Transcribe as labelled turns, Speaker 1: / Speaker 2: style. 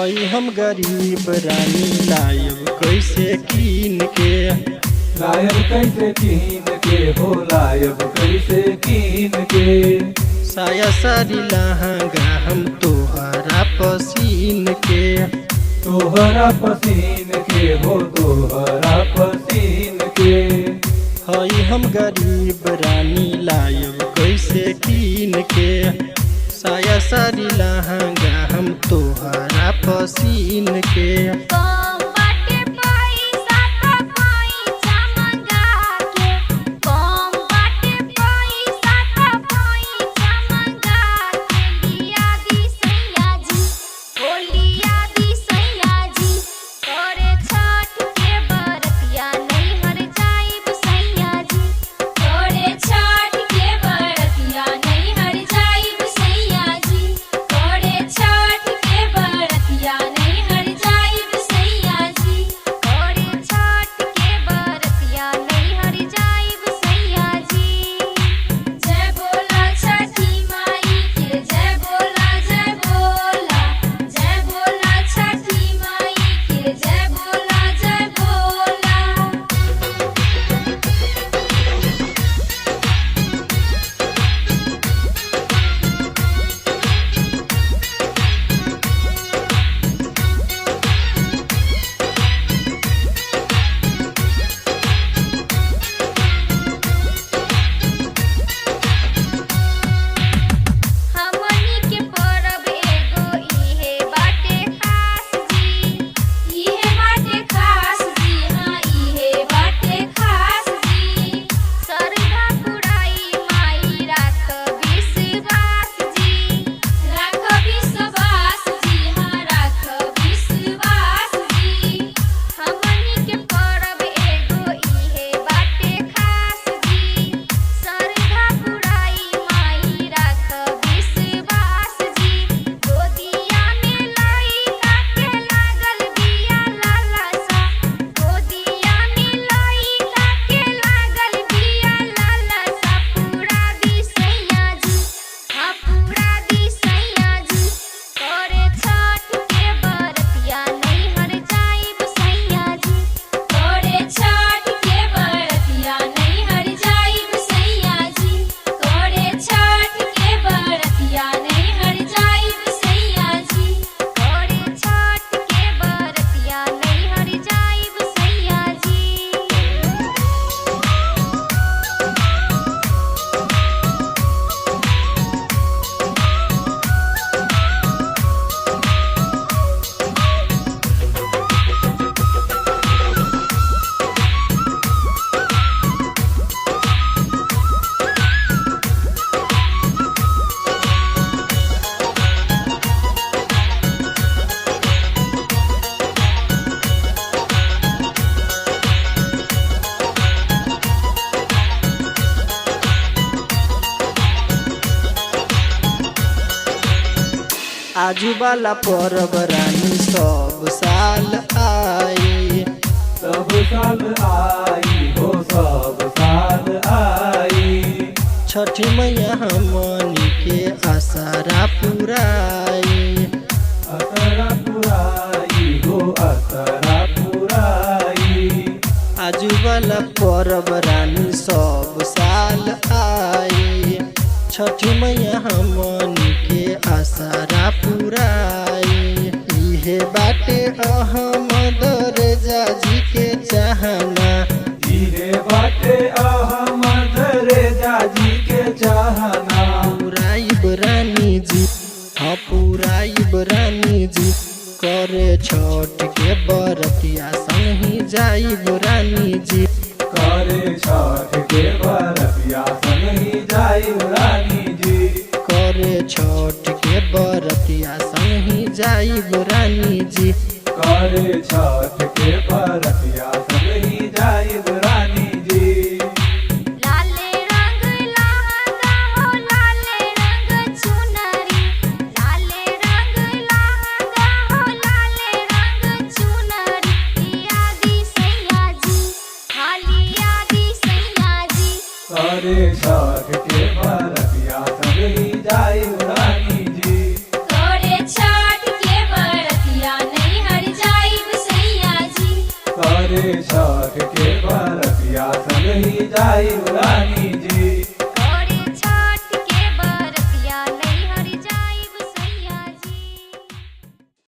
Speaker 1: हई हम गरीब रानी लायब कैसे कीन के।
Speaker 2: लायब कैसे कीन के हो लायब कैसे कीन के।
Speaker 1: साया सारी लहंगा हम तोहरा पसीन के।
Speaker 2: तोहरा पसीन के हो तोहरा पसीन के।
Speaker 1: हई हम गरीब रानी लायब कैसे कीन के। साया सारी लहंगा हम तोहरा पसीन के।
Speaker 3: कम बाटे पैसा त पैसा मंगा के, कम बाटे पैसा त पैसा मंगा के लिया दी सैया जी, हो लिया दी सैया जी। करे छठ के बरतिया नैहर जाइब सैया जी, करे छठ के बरतिया नैहर जाइब सैया जी, करे छठ के बरतिया नैहर जाइब सैया जी, करे छठ के बरतिया नैहर जाइब सैया जी। जय बोला छठी माई के, जय बोला जय बोला, जय बोला छठी माई के, जय बोला जय बोला। हमनी के परब एगो इहे बाटे खास जी, इहे बाटे खास जी, हाँ इहे बाटे खास जी। श्रद्धा पुराई माई राख विश्वास जी, राख विश्वास जी, हाँ राख विश्वास जी। हमनी के परब एगो इहे बाटे खास जी, श्रद्धा पुराई माई राख विश्वास जी। गोदिया में लइका के लागल बिया लालसा, गोदिया में लइका के लागल बिया लालसा। पूरा दी सैया जी, हाँ पूरा दी सैया जी। करे छठ के बरतिया नैहर जाइब सैया जी, करे छठ के बरतिया नैहर जाइब सैया जी, करे छठ के बरतिया नैहर जाइब सैया जी, करे छठ के बरतिया नैहर जाइब सैया जी।
Speaker 1: आजू वाला परब रानी सब साल आई।
Speaker 2: सब साल आई हो सब साल आई।
Speaker 1: छठी मैया हमनी के आसरा पुराई।
Speaker 2: असरा पुराई हो असरा पुराई।
Speaker 1: आजू वाला परब रानी सब साल आई। छठी मैया हमनी के आसरा पुराई। इहे बाटे अहमद रेजा जी के चाहना।
Speaker 2: इहे बाटे अहमद रेजा जी के चाहना।
Speaker 1: पुराइब रानी जी, हाँ पुराइब रानी जी। करे छठ के बरतिया संग ही जाइब रानी जी।
Speaker 2: करे छठ के बरतिया संग ही जाई रानी जी।
Speaker 1: करे छठ के बरतिया संग ही जाइब रानी जी।
Speaker 2: करे छठ के बरतिया संग ही जाई रानी जी।
Speaker 3: लाले रंग लहंगा हो लाले रंग चुनरी, लाले रंग लहंगा हो लाले रंग चुनरी। लिया दी सैया जी, हाँ लिया दी सैया जी।
Speaker 2: करे छठ के बरतिया